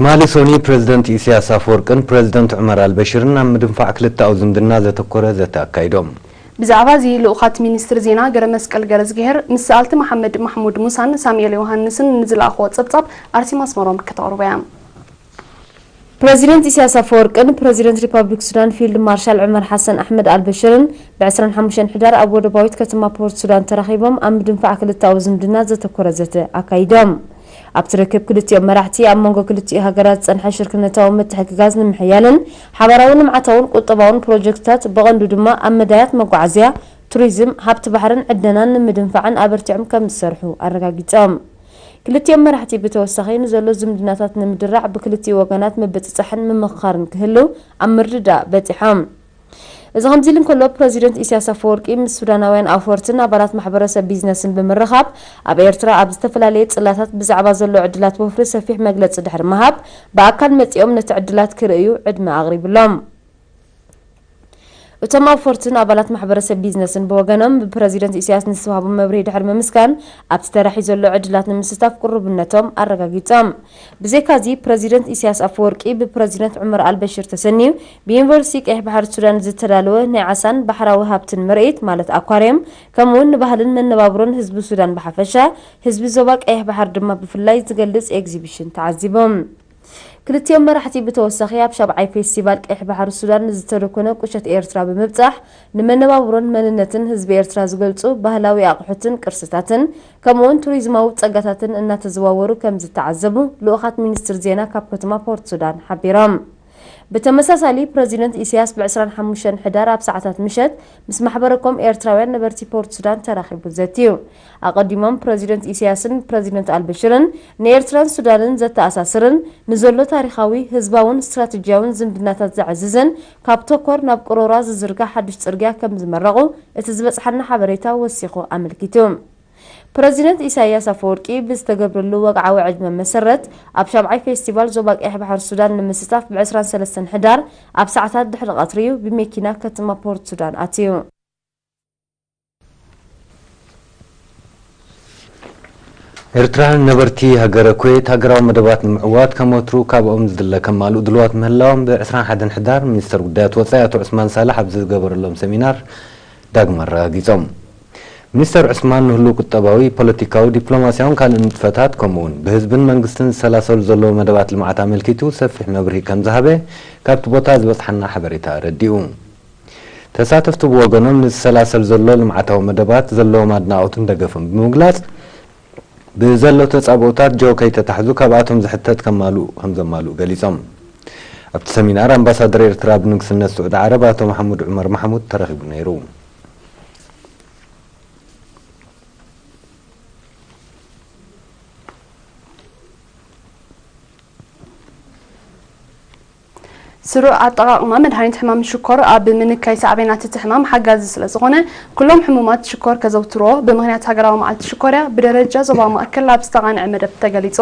ትማሊ ሶኒ ፕረዚደንት ኢሳያስ ኣፈወርቅን ፕረዚደንት ዑመር ኣልበሽርን ኣብ ምድንፋዕ ክልተኣዊ ዝምድና ዘተኮረ ዘተ ኣካይዶም። ብዛዕባ እዚ ልኡኻት ሚኒስትር ዜና ገረመስቀል ገረዝግሄር ምስ ሰኣልቲ መሓመድ ማሕሙድ ሙሳን ሳሙኤል ዮሃንስን ንዝለኣኽዎ ጸብጻብ ኣርሴማ ኣስመሮም ከተቕርቦ እያ። ፕረዚደንት ኢሳያስ ኣፈወርቅን ፕረዚደንት ሪፐብሊክ ሱዳን ፊልድ ማርሻል ዑመር ሓሰን ኣሕመድ ኣልበሽርን ብ ዕስራን ሓሙሽተን ሕዳር ኣብ ወደባዊት ከተማ ፖርት ሱዳን ተራኺቦም ኣብ ምድንፋዕ ክልተኣዊ ዝምድና ዘተኮረ ዘተ ኣካይዶም። ኣብቲ ርክብ ክልቲኦም መራሕቲ ኣብ መንጎ ክልቲኡ ሃገራት ዝጸንሐ ሽርክነታዊ ምትሕግጋዝ ንምሕያልን ሓባራዊ ልምዓታውን ቁጠባውን ፕሮጀክትታት ብቐንዱ ድማ ኣብ መዳያት መጓዓዝያ፣ ቱሪዝም፣ ሃብቲ ባሕርን ዕደናን ንምድንፋዕን ኣበርቲዖም ከም ዝሰርሑ ኣረጋጊጾም። ክልቲኦም መራሕቲ ብተወሳኺ ንዘሎ ዝምድናታት ንምድራዕ ብክልቲኡ ወገናት ምብጽጻሕን ምምኽኻርን ክህልው ኣብ ምርድዳእ በጺሖም። እዚ ከምዚ ኢሉ እንከሎ፣ ፕረዚደንት ኢሳያስ ኣፈወርቂ ምስ ሱዳናውያን ኣውፈርትን ኣባላት ማሕበረሰብ ቢዝነስን ብምርኻብ፣ ኣብ ኤርትራ ኣብ ዝተፈላለየ ጽላታት ብዛዕባ ዘሎ ዕድላት ወፍሪ ሰፊሕ መግለጺ ድሕሪ ምሃብ፣ ብኣካል መጺኦም ነቲ ዕድላት ክርእዩ ዕድመ ኣቕሪብሎም። እቶም ኣውፈርትን ኣባላት ማሕበረሰብ ቢዝነስን ብወገኖም፣ ብፕረዚደንት ኢሳያስ ንዝተዋህቦም መብርሂ ድሕሪ ምምስጋን፣ ኣብቲ ተራሒ ዘሎ ዕድላት ንምስታፍ ቅሩብነቶም ኣረጋጊጾም። ብዘይካዚ፣ ፕረዚደንት ኢሳያስ ኣፈወርቂ ብፕረዚደንት ዑመር ኣልበሽር ተሰንዩ፣ ብዩኒቨርሲቲ ቀይሕ ባሕሪ ሱዳን ዝተዳለወ ናይ ዓሳን ባሕራዊ ሃብትን ምርኢት፣ ማለት ኣኳርየም፣ ከምኡ'ውን ንባህልን መነባብሮን ህዝቢ ሱዳን ብሓፈሻ፣ ህዝቢ ዞባ ቀይሕ ባሕሪ ድማ ብፍላይ ዝገልጽ ኤግዚቢሽን ተዓዚቦም። ክልቲኦም መራሕቲ ብተወሳኺ ኣብ ሻብዓይ ፌስቲቫል ቀይሕ ባሕሪ ሱዳን ንዝተደኮነ ቁሸት ኤርትራ ብምብጻሕ፣ ንመነባብሮን መንነትን ህዝቢ ኤርትራ ዝገልጹ ባህላዊ ኣቑሑትን ቅርስታትን፣ ከምኡ'ውን ቱሪዝማዊ ጸጋታትን እናተዘዋወሩ ከም ዝተዓዘቡ ልኡኻት ሚኒስትር ዜና ካብ ከተማ ፖርት ሱዳን ሓቢሮም። ብተመሳሳሊ፣ ፕረዚደንት ኢሳያስ ብ ዕስራን ሓሙሽተን ሕዳር ኣብ ሰዓታት ምሸት ምስ ማሕበረ ኮም ኤርትራውያን ነበርቲ ፖርት ሱዳን ተራኺቡ ዘትዩ። ኣቐዲሞም ፕረዚደንት ኢሳያስን ፕረዚደንት ኣልበሽርን ንኤርትራን ሱዳንን ዘተኣሳስርን ንዘሎ ታሪኻዊ፣ ህዝባውን ስትራተጂያውን ዝምድናታት ዘዕዝዝን ካብ ተኮር ናብ ቅሮራ ዝዝርጋሕ ሓድሽ ጽርግያ ከም ዝመረቑ እቲ ዝበጽሓና ሓበሬታ ወሲኹ ኣመልኪቱ። ፕረዚደንት ኢሳያስ ኣፈወርቂ ብዝተገብረሉ ወግዓዊ ዕድመ መሰረት፣ ኣብ ሻብዓይ ፌስቲቫል ዞባ ቀይሕ ባሕሪ ሱዳን ንምስታፍ ብ ዕስራን ሰለስተን ሕዳር ኣብ ሰዓታት ድሕሪ ቀትሪ እዩ ብመኪና ከተማ ፖርት ሱዳን ኣትዩ። ኤርትራውያን ነበርቲ ሃገረ ኩዌት ሃገራዊ መደባት ንምዕዋት ከም ወትሩ ካብኦም ዝድለ ከማልኡ ድልዋት ምህላዎም ብ ዕስራን ሓደን ሕዳር ሚኒስተር ጉዳያት ወጻኢ ኣቶ ዑስማን ሳልሕ ኣብ ዝገበረሎም ሰሚናር ዳግም ኣረጋጊጾም። ሚኒስተር ዑስማን ንህሉው ቁጠባዊ፣ ፖለቲካዊ፣ ዲፕሎማስያውን ካልእን ንጥፈታት ከምኡ'ውን ብህዝብን መንግስትን ዝሰላሰሉ ዘለዉ መደባት ልምዓት ኣመልኪቱ ሰፊሕ መብርሂ ከም ዝሃበ ካብቲ ቦታ ዝበጽሓና ሓበሬታ ኣረዲኡ። ተሳተፍቲ ብወገኖም ንዝሰላሰል ዘሎ ልምዓታዊ መደባት ዘለዎም ኣድናቖትን ደገፍን ብምግላጽ፣ ብዘሎ ተጻብኦታት ጆ ከይተታሕዙ ካብኣቶም ዝሕተት ከማልኡ ከም ዘማልኡ ገሊጾም። ኣብቲ ሰሚናር ኣምባሳደር ኤርትራ ኣብ ንግስነት ስዑዲ ዓረብ ኣቶ መሓሙድ ዑመር ማሕሙድ ተረኺቡ ነይሩ። ስሩዕ ኣጠቓቕማ መድሃኒት ሕማም ሽኮር ኣብ ምንካይ ሳዕቤናት እቲ ሕማም ሓጋዚ ስለ ዝኾነ፣ ኩሎም ሕሙማት ሽኮር ከዘውትርዎ ብምኽንያት ሃገራዊ መዓልቲ ሽኮርያ ብደረጃ ዞባ ማእከል ኣብ ዝተቓንዐ መደብ ተገሊጹ።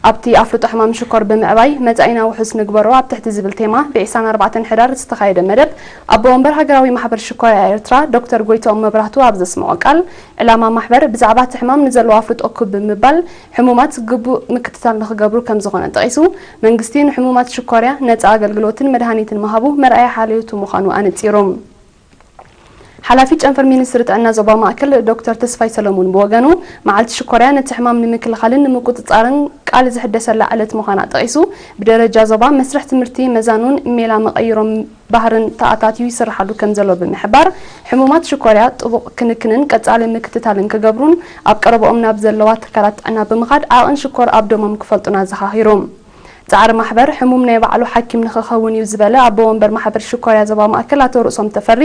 ኣብቲ ኣፍልጦ ሕማም ሽኮር ብምዕባይ መጻኢና ውሑስ ንግበሮ ኣብ ትሕቲ ዝብል ቴማ ብ ዕስራን ኣርባዕተን ሕዳር ዝተኻየደ መደብ ኣቦ ወንበር ሃገራዊ ማሕበር ሽኮርያ ኤርትራ ዶክተር ጎይትኦም መብራህቱ ኣብ ዘስምዖ ቃል፣ ዕላማ ማሕበር ብዛዕባ እቲ ሕማም ንዘለዎ ኣፍልጦ ክብ ብምባል፣ ሕሙማት ግቡእ ምክትታል ንኽገብሩ ከም ዝኾነ ጠቒሱ፣ መንግስቲ ንሕሙማት ሽኮርያ ነጻ ኣገልግሎትን መድሃኒትን ምሃቡ መርኣያ ሓልዮቱ ምዃኑ ኣነጺሩ። ሓላፊ ጨንፈር ሚኒስትሪ ጥዕና ዞባ ማእከል ዶክተር ተስፋይ ሰለሙን ብወገኑ፣ መዓልቲ ሽኮርያ ነቲ ሕማም ንምክልኻልን ንምቁጽጻርን ቃል ዝሕደሰላ ዕለት ምዃና ጠቒሱ፣ ብደረጃ ዞባ መስርሕ ትምህርቲ መዛኑን ሜላ መቐይሮም ባህርን ተኣታትዩ ይስርሓሉ ከም ዘሎ ብምሕባር፣ ሕሙማት ሽኮርያ ጥቡቕ ክንክንን ቀጻሊ ምክትታልን ክገብሩን ኣብ ቀረባኦም ናብ ዘለዋ ትካላት ጥዕና ብምኻድ ዓቐን ሽኮር ኣብ ደሞም ክፈልጡን ኣዘኻኺሩ። ጻዕሪ ማሕበር ሕሙም ናይ ባዕሉ ሓኪም ንኽኸውን እዩ ዝበለ ኣቦ ወንበር ማሕበር ሽኮርያ ዞባ ማእከል ኣቶ ርእሶም ተፈሪ፣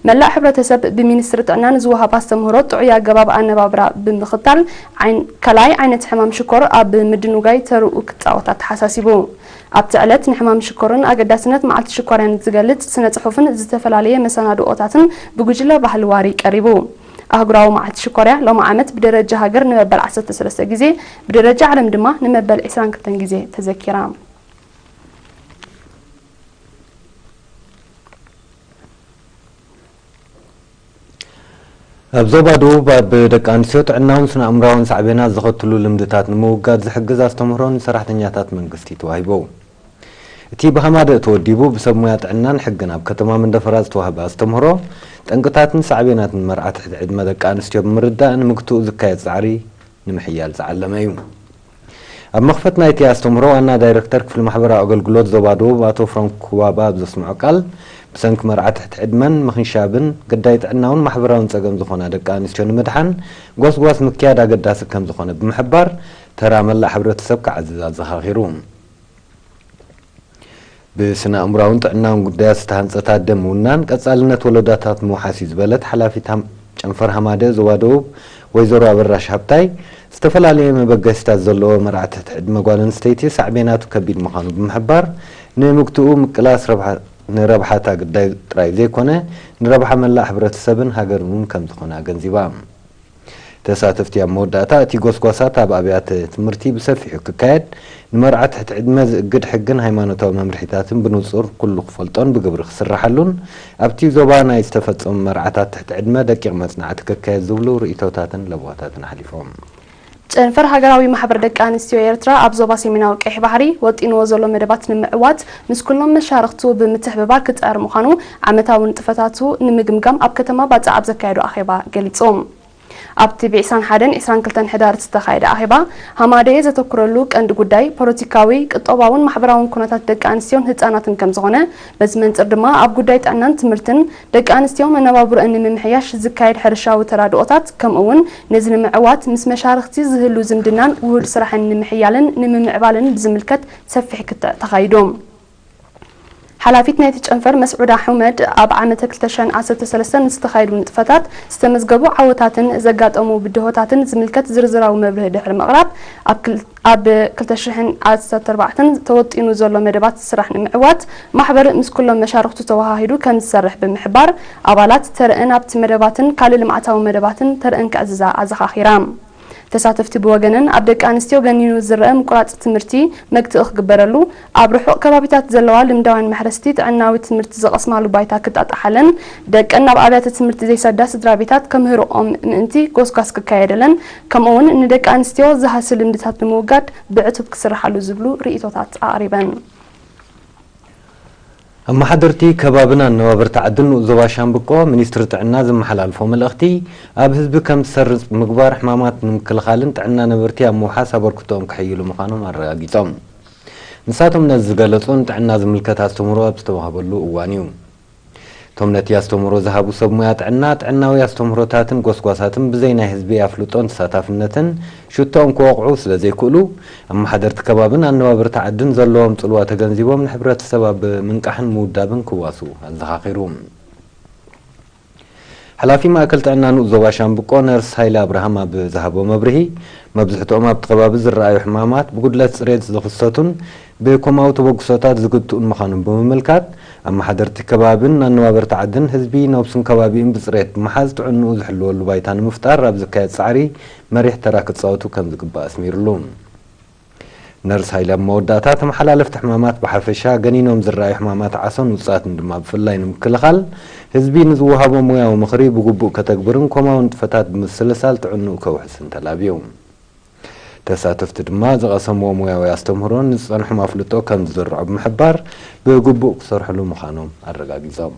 መላእ ሕብረተሰብ ብሚኒስትሪ ጥዕና ንዝወሃብ ኣስተምህሮ ጥዑይ ኣገባብ ኣነባብራ ብምኽታል ዓይን-፣ ካልኣይ ዓይነት ሕማም ሽኮር ኣብ ምድንጓይ ተርኡ ክጻወት ኣተሓሳሲቡ። ኣብቲ ዕለት ንሕማም ሽኮርን ኣገዳስነት መዓልቲ ሽኮርያን ዝገልጽ ስነ ጽሑፍን ዝተፈላለየ መሰናድኦታትን ብጉጅለ ባህሊ ዋሪ ቀሪቡ። ኣህጉራዊ መዓልቲ ሽኮርያ ሎሚ ዓመት ብደረጃ ሃገር ንመበል ዓሰርተ ሰለስተ ግዜ፣ ብደረጃ ዓለም ድማ ንመበል ዕስራን ክልተን ግዜ ተዘኪራ። ኣብ ዞባ ደቡብ ኣብ ደቂ ኣንስትዮ ጥዕናውን ስነ ኣእምራውን ሳዕቤናት ዘኸትሉ ልምድታት ንምውጋድ ዝሕግዝ ኣስተምህሮ ንሰራሕተኛታት መንግስቲ ተዋሂቡ። እቲ ብሃማደእ ተወዲቡ ብሰብ ሞያ ጥዕናን ሕግን ኣብ ከተማ መንደፈራ ዝተዋህበ ኣስተምህሮ፣ ጠንቅታትን ሳዕቤናትን መርዓ ትሕቲ ዕድመ ደቂ ኣንስትዮ ብምርዳእ ንምግትኡ ዝካየድ ጻዕሪ ንምሕያል ዝዓለመ እዩ። ኣብ መኽፈት ናይቲ ኣስተምህሮ ዋና ዳይረክተር ክፍሊ ማሕበራዊ ኣገልግሎት ዞባ ደቡብ ኣቶ ፍራንክ ኩባባ ኣብ ዘስምዖ ቃል፣ ብሰንኪ መርዓ ትሕቲ ዕድመን ምኽንሻብን ግዳይ ጥዕናውን ማሕበራውን ጸገም ዝኾና ደቂ ኣንስትዮ ንምድሓን ጎስጓስ ምክያድ ኣገዳሲ ከም ዝኾነ ብምሕባር፣ ተራ መላእ ሕብረተሰብ ክዓዝዝ ኣዘኻኺሩ። ብስነ ኣእምራውን ጥዕናውን ጉዳያት ዝተሃንጸት ኣደ ምውናን ቀጻልነት ወለዶታት ምውሓስ እዩ ዝበለት ሓላፊት ሃም-፣ ጨንፈር ሃማደ ዞባ ደቡብ ወይዘሮ ኣበራሽ ሃብታይ፣ ዝተፈላለየ መበገሲታት ዘለዎ መርዓ ትሕቲ ዕድመ ጓል ኣንስተይቲ ሳዕቤናቱ ከቢድ ምዃኑ ብምሕባር፣ ንምግትኡ ምቅላስ ረብሓ-፣ ንረብሓታ ግዳይ ጥራይ ዘይኮነ፣ ንረብሓ መላእ ሕብረተሰብን ሃገርን እውን ከም ዝኾነ ኣገንዚባ። ተሳተፍቲ ኣብ መወዳእታ፣ እቲ ጎስጓሳት ኣብ ኣብያተ ትምህርቲ ብሰፊሑ ክካየድ፣ ንመርዓ ትሕቲ ዕድመ ዝእግድ ሕግን ሃይማኖታዊ መምርሒታትን ብንጹር ኩሉ ክፈልጦን ብግብሪ ክስርሓሉን፣ ኣብቲ ዞባ ናይ ዝተፈጸሙ መርዓታት ትሕቲ ዕድመ ደቂቕ መጽናዕቲ ክካየድ ዝብሉ ርእይቶታትን ለበዋታትን ሓሊፎም። ጨንፈር ሃገራዊ ማሕበር ደቂ ኣንስትዮ ኤርትራ ኣብ ዞባ ሰሜናዊ ቀይሕ ባሕሪ ወጢንዎ ዘሎ መደባት ንምዕዋት ምስ ኩሎም መሻርኽቱ ብምትሕብባር ክጽዕር ምዃኑ ዓመታዊ ንጥፈታቱ ንምግምጋም ኣብ ከተማ ባጽዕ ኣብ ዘካየዶ ኣኼባ ገሊጹ። ኣብቲ ብ ዕስራን ሓደን ዕስራን ክልተን ሕዳር ዝተኻየደ ኣኼባ፣ ሃማደኤ ዘተኩረሉ ቀንዲ ጉዳይ ፖለቲካዊ፣ ቁጠባውን ማሕበራውን ኩነታት ደቂ ኣንስትዮን ህጻናትን ከም ዝኾነ፣ በዚ መንጽር ድማ ኣብ ጉዳይ ጥዕናን ትምህርትን፣ ደቂ ኣንስትዮ መነባብሮአን ንምምሕያሽ ዝካየድ ሕርሻዊ ተራድኦታት፣ ከምኡ እውን ነዚ ንምዕዋት ምስ መሻርኽቲ ዝህሉ ዝምድናን ውሁድ ስራሕን ንምሕያልን ንምምዕባልን ብዝምልከት ሰፊሕ ክትዕ ተኻይዱ። ሓላፊት ናይቲ ጨንፈር መስዑዳ ሑመድ፣ ኣብ ዓመተ ክልተ ሽሕን ዓሰርተ ሰለስተን ዝተኻየዱ ንጥፈታት ዝተመዝገቡ ዓወታትን ዘጋጠሙ ብድሆታትን ዝምልከት ዝርዝራዊ መብርሂ ድሕሪ ምቕራብ፣ ኣብ ክል-፣ ኣብ ክልተ ሽሕን ዓሰርተ ኣርባዕተን ተወጢኑ ዘሎ መደባት ስራሕ ንምዕዋት ማሕበር ምስ ኩሎም መሻርኽቱ ተወሃሂዱ ከም ዝሰርሕ ብምሕባር፣ ኣባላት ተረአን ኣብቲ መደባትን ካልእ ልምዓታዊ መደባትን ተረአን ከዕዝዛ ኣዘኻኺራ። ተሳተፍቲ ብወገነን ኣብ ደቂ ኣንስትዮ ገኒኑ ዝረአ ምቁራጽ ትምህርቲ መግትኢ ክግበረሉ፣ ኣብ ርሑቕ ከባቢታት ዘለዋ ልምዳውያን መሕረስቲ ጥዕናዊ ትምህርቲ ዝቐስማሉ ባይታ ክጣጣሓለን፣ ደቀን ናብ ኣብያተ ትምህርቲ ዘይሰዳ ስድራ ቤታት ከምህርኦም ምእንቲ ጎስጓስ ክካየደለን፣ ከምኡ'ውን ንደቂ ኣንስትዮ ዝሃሲ ልምድታት ንምውጋድ ብዕቱብ ክስርሓሉ ዝብሉ ርእይቶታት ኣቕሪበን። ኣመሓደርቲ ከባብን ኣነባበርቲ ዓድን ንኡስ ዞባ ሻምብቆ፣ ሚኒስትሪ ጥዕና ዘመሓላልፎ መልእኽቲ፣ ኣብ ህዝቢ ከም ዝሰርጽ ብምግባር ሕማማት ንምክልኻልን ጥዕና ነበርቲ ኣብ ምውሓስ ኣበርክቶኦም ከሕይሉ ምዃኖም ኣረጋጊጾም። ንሳቶም ነዚ ዝገለጹ ንጥዕና ዝምልከት ኣስተምህሮ ኣብ ዝተዋህበሉ እዋን እዩ። እቶም ነቲ ኣስተምህሮ ዝሃቡ ሰብ ሞያ ጥዕና፣ ጥዕናዊ ኣስተምህሮታትን ጎስጓሳትን ብዘይ ናይ ህዝቢ ኣፍልጦን ተሳታፍነትን ሽቶኦም ክወቕዑ ስለ ዘይክእሉ፣ ኣመሓደርቲ ከባብን ኣነባበርቲ ዓድን ዘለዎም ጽልዋ ተገንዚቦም ንሕብረተሰብ ኣብ ምንቃሕን ምውዳብን ክዋስኡ ኣዘኻኺሩ። ሓላፊ ማእከል ጥዕና ንኡስ ዞባ ሻምብቆ ነርስ ሃይለ ኣብርሃም ኣብ ዝሃቦ መብርሂ፣ መብዝሕትኦም ኣብቲ ከባቢ ዝረኣዩ ሕማማት ብጉድለት ጽሬት ዝኽሰቱን ብኮማዊ ተበግሶታት ዝግትኡን ምዃኖም ብምምልካት፣ ኣመሓደርቲ ከባብን ኣነባበርቲ ዓድን ህዝቢ ነብሱን ከባቢኡን ብጽሬት ብምሓዝ ጥዕንኡ ዝሕልወሉ ባይታ ንምፍጣር ኣብ ዝካየድ ጻዕሪ መሪሕ ተራ ክጻወቱ ከም ዝግባእ ኣስሚሩሉ። ነርስ ሃይለ ኣብ መወዳእታ፣ ተመሓላለፍቲ ሕማማት ብሓፈሻ፣ ገኒኖም ዝረኣዩ ሕማማት ዓሶን ውጹኣትን ድማ ብፍላይ ንምክልኻል፣ ህዝቢ ንዝወሃቦ ሞያዊ ምኽሪ ብግቡእ ከተግብርን ኮማዊ ንጥፈታት ብምስልሳል ጥዕንኡ ከውሕስን ተላብዩ። ተሳተፍቲ ድማ ዝቐሰምዎ ሞያዊ ኣስተምህሮን ንዝጸንሖም ኣፍልጦ ከም ዝዝርዖ ብምሕባር፣ ብግቡእ ክሰርሕሉ ምዃኖም ኣረጋጊጾም።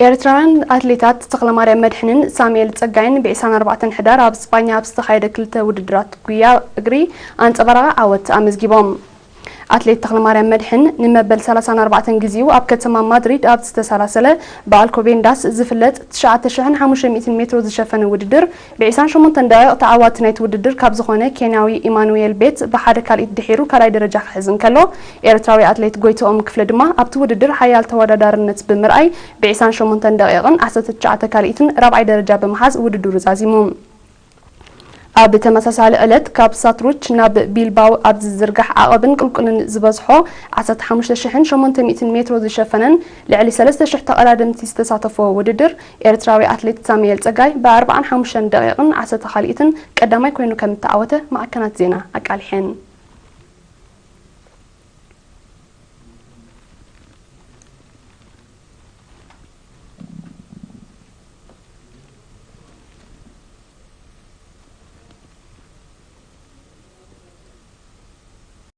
ኤርትራውያን ኣትሌታት ተኽለማርያም መድሕንን ሳሙኤል ጸጋይን ብ ዕስራን ኣርባዕተን ሕዳር ኣብ ስጳኛ ኣብ ዝተኻየደ ክልተ ውድድራት ጉያ እግሪ ኣንጸባራቒ ዓወት ኣመዝጊቦም። ኣትሌት ተኽለማርያም መድሕን ንመበል ሰላሳን ኣርባዕተን ግዜኡ ኣብ ከተማ ማድሪድ ኣብ ዝተሰላሰለ ብኣልኮቤንዳስ ዝፍለጥ ትሽዓተ ሽሕን ሓሙሽተ ሚእትን ሜትሮ ዝሸፈነ ውድድር ብ ዕስራን ሸሞንተን ደቂቕ ተዓዋቲ ናይቲ ውድድር ካብ ዝኾነ ኬንያዊ ኢማኑኤል ቤት ብሓደ ካልኢት ድሒሩ ካልኣይ ደረጃ ክሕዝ እንከሎ፣ ኤርትራዊ ኣትሌት ጎይትኦም ክፍለ ድማ ኣብቲ ውድድር ሓያል ተወዳዳርነት ብምርኣይ ብ ዕስራን ሸሞንተን ደቂቕን ዓሰርተ ትሽዓተ ካልኢትን ራብዓይ ደረጃ ብምሓዝ ውድድሩ ዛዚሙ። ኣብ ተመሳሳሊ ዕለት ካብ ሳትሩች ናብ ቢልባው ኣብ ዝዝርጋሕ ዓቐብን ቁልቁልን ዝበዝሖ ዓሰርተ ሓሙሽተ ሽሕን ሸሞንተ ሚእትን ሜትሮ ዝሸፈነን ልዕሊ ሰለስተ ሽሕ ተቐዳደምቲ ዝተሳተፎ ውድድር ኤርትራዊ ኣትሌት ሳሙኤል ጸጋይ ብ ኣርባዓን ሓሙሽተን ደቂቕን ዓሰርተ ካልኢትን ቀዳማይ ኮይኑ ከም እተዓወተ ማዕከናት ዜና ኣቃሊሐን።